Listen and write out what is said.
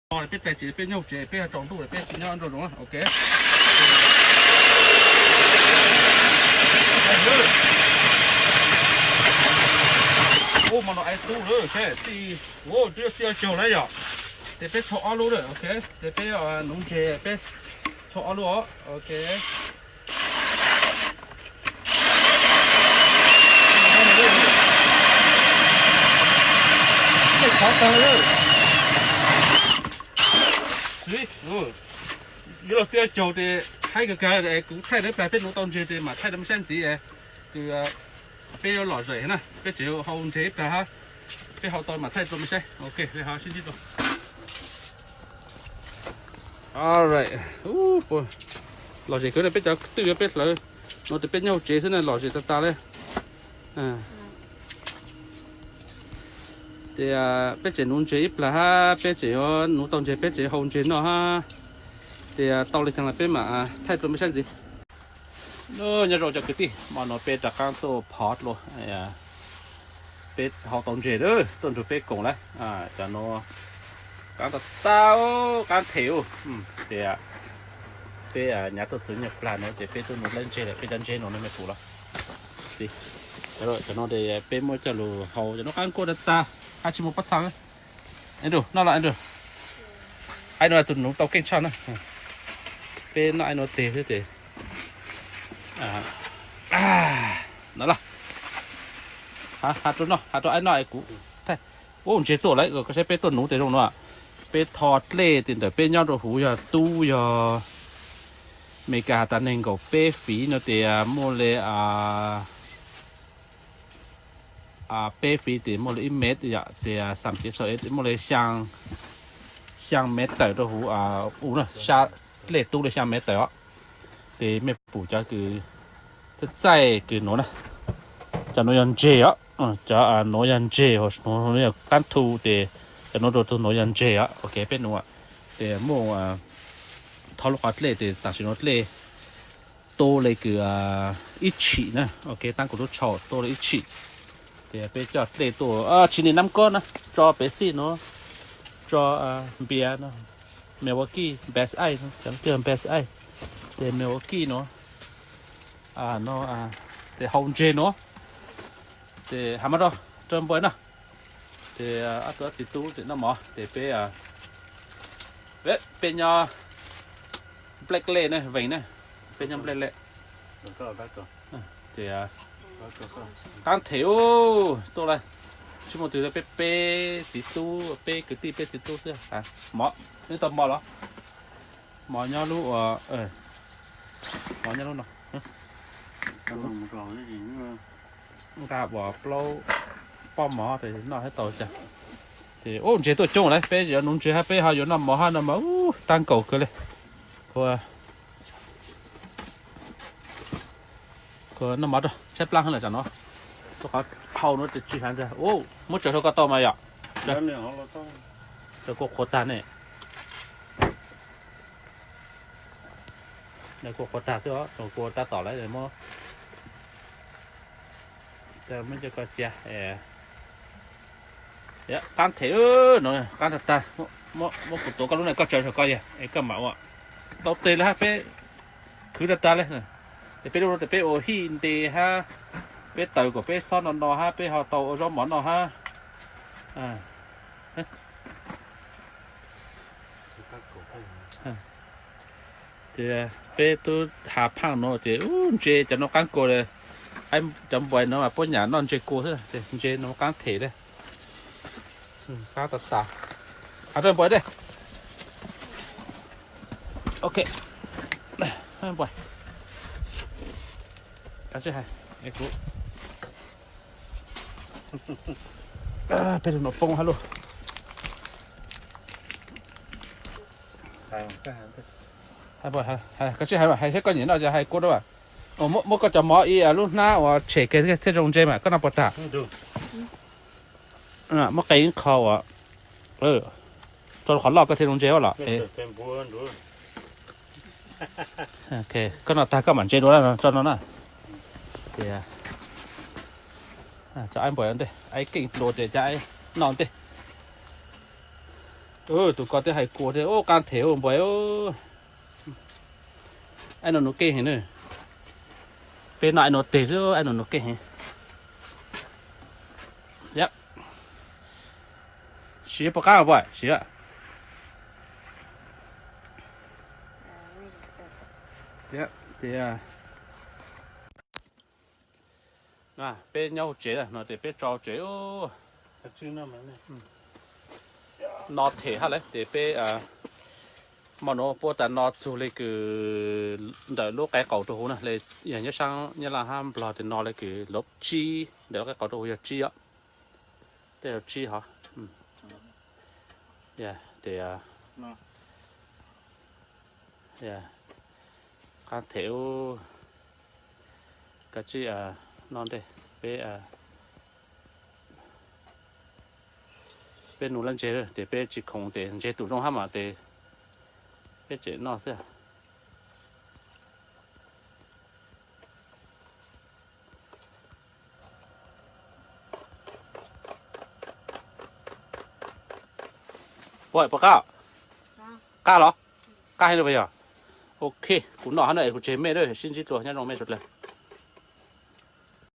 Peb tais tsev peb nyob hauv tsev, peb tsaus ntuj peb tsis nyob nraum zoov, ok. Ua mas no ais tub lawm, tij, ua twb txij caug lawm yom. Ces peb tshau ob lub lawm, ok. Ces peb nuv ntses peb tshau ob lub os, ok. Yuav luag txij caug ces haib kawg kawg, kuv thaij lawv plag peb nuv tau ntses ces mam thaij rau mej saib ntxiv. Kws peb yuav lom zem na, peb tseem hau ntses ib plag hab, peb hau tau mam thaij rau mej saib, ok, sib ntsib rau. Alright, lom zem kawg, peb cov twj yuav peb hlawv no ces peb nyob hauv tsev xwb na, lom zem tag tag li. Ces peb tseem nuv ntses ib plag hab, peb tseem yuav nuv tau ntses peb tseem hau ntses noj hab. Ces tau li cas los peb mam thaij rau mej saib ntxiv. Nyob zoo cov kwv tij, hmo no peb rov qaab tuaj phov dlua, peb hau tau ntses lawm, tuaj nrug peb koom lawm. Cov nuav qaab tag tag, qaab them. Ces peb nyav tuaj txug nyuag plag nuav ces peb tuaj nuv dlaab ntses lawm, peb cov ntses nuav no mej pum los. Cov nuav peb muab coj lug hau, cov nuav qaab kuaj tag tag, hab tsis muaj pob txha. Andrew, noj los Andrew. Aib nuav tus nuv tau keej tshaj na. Peb noj aib nuav teg xwb ces no los. Has rau noj, has rau aib noj es kuv thaij. Ub, ntses tuaj lawm, koj saib peb tuaj nuv tes zoo no. Peb tho dlej tes ntawm peb nyob rau huv yog tub yog Meskas has tas neeg nkaum peb fiv no tes muaj le peb fiv tes muaj le ib mev yom, tes xam kev xaus es muaj le xyaa mev tawm rau huv u na, sab dlej tub le xyaa mev tawm os. Tes mej pum cov kws txaij txaij kws nuav na, cov nuav yog ntses os, cov nuav yog ntses, nuav yog qaab thu tes cov nuav rau tug nuav yog ntses os. Ok, peb nuav tes muaj tho lub qhov dlej tes tam sim nuav dlej tu le kws ib tshim na, ok, taab kuv lub tshau tu le ib tshim. Tes peb coj dlej tuaj, tsis nij nab kob na, tso pev xij nuav, tso npias no, Milwaukee Best Ice, cov twg Best Ice, tes Milwaukee nuav, no, tes hau ntses nuav, tes has mas rau, rau npua noj. Tes ob tug txiv tub tes noj mov tes peb, peb nyob Blake Lake na, Vees na, peb nyob Blake Lake. Tes qaab them tuaj lawm, tsis muaj twg, peb peb txiv tub, peb kwv tij peb txiv tub xwb. Mov, neb tau mov los? Mov nyob lub, mov nyob lub no. Nqa uas plaub pob mov tes noj thiab tau cas. Ces ub, ntses tuaj coob lawm, peb yuav nuv ntses hab peb ho yuav noj mov hab no mas ub, taab nkaus kawg li. Kuv, kuv noj mov rau, tshaib plab heev lawm tsam no. Tuaj qhov hau no tes tsis hav ntag. Ub, muab tsaws rau koj tau mas yom. Tsaws kuj qhuav tag ne. Kuj qhuav tag xwb os, kuj tab tom lawm muab, muab coj koj cia. Qaab them no, qaab tag tag. Muab kuv tuav koj lub na, koj tsaws rau koj yog es koj mam ua. Tau tes lawm hab, peb khwv tag tag li. Es peb lub no tes peb ua hij nte hab, peb taws kom peb xob no no hab peb ho tau ua zaub mov noj hab. Ces peb tub has phaaj no ces ub, ntses cov no qaab kua li. Cov npua no mas puab nyam noj ntses kua xwb, ces ntses no qaab them li. Qaab tas tas. Has rau npua dej. Ok. Npua, kav tsij hais, kuv, peb lug nuav poob hab lug. Kav tsij hais, hais saib koj nyiam noj ces hais kuv dua. Muab koj cov mov ib lub hnab uas tshem kiag thiaj zoo ntses mas koj noj puas tag? Muab qe ib qho uas rau qhov loj koj thiaj zoo ntses los. Koj noj tag koj mam ntses dua, tso no na. Ces cov aib npua ntej, aib keej dlua ces cov aib noj ntej. Tus ko twb hais kuv tias ub, qab them ub npua ub. Aib no nus keej heev na. Peb noj aib no teg xwb, aib no nus keej heev. Yab, siv puas qab npua, siv. Yab, ces peb nyob hauv tsev no ces peb tso tsev ub. No them hab lawm ces peb hmo nuav puab tas no txug le kws ntawm lub qe qaum rua huv na, le yog nyob saab Nyab Laj hab Nplog tes no le kws lub tsib, ntawm lub qe qaum rua huv yog tsib os. Tej yog tsib hov. Tes qab them ub, kav tsij noj ntej. Peb, peb nug lab ntseg tes peb tsis khoom tes ntseg tus zoo hab mas tes peb tseem noj xwb. Puas, puas qab? Qab los? Qab heev na puas yog? Ok, kuv noj hab na es kuv tseg mej lawm, sib ntsib dlua, nyob zoo mej suav dlawg.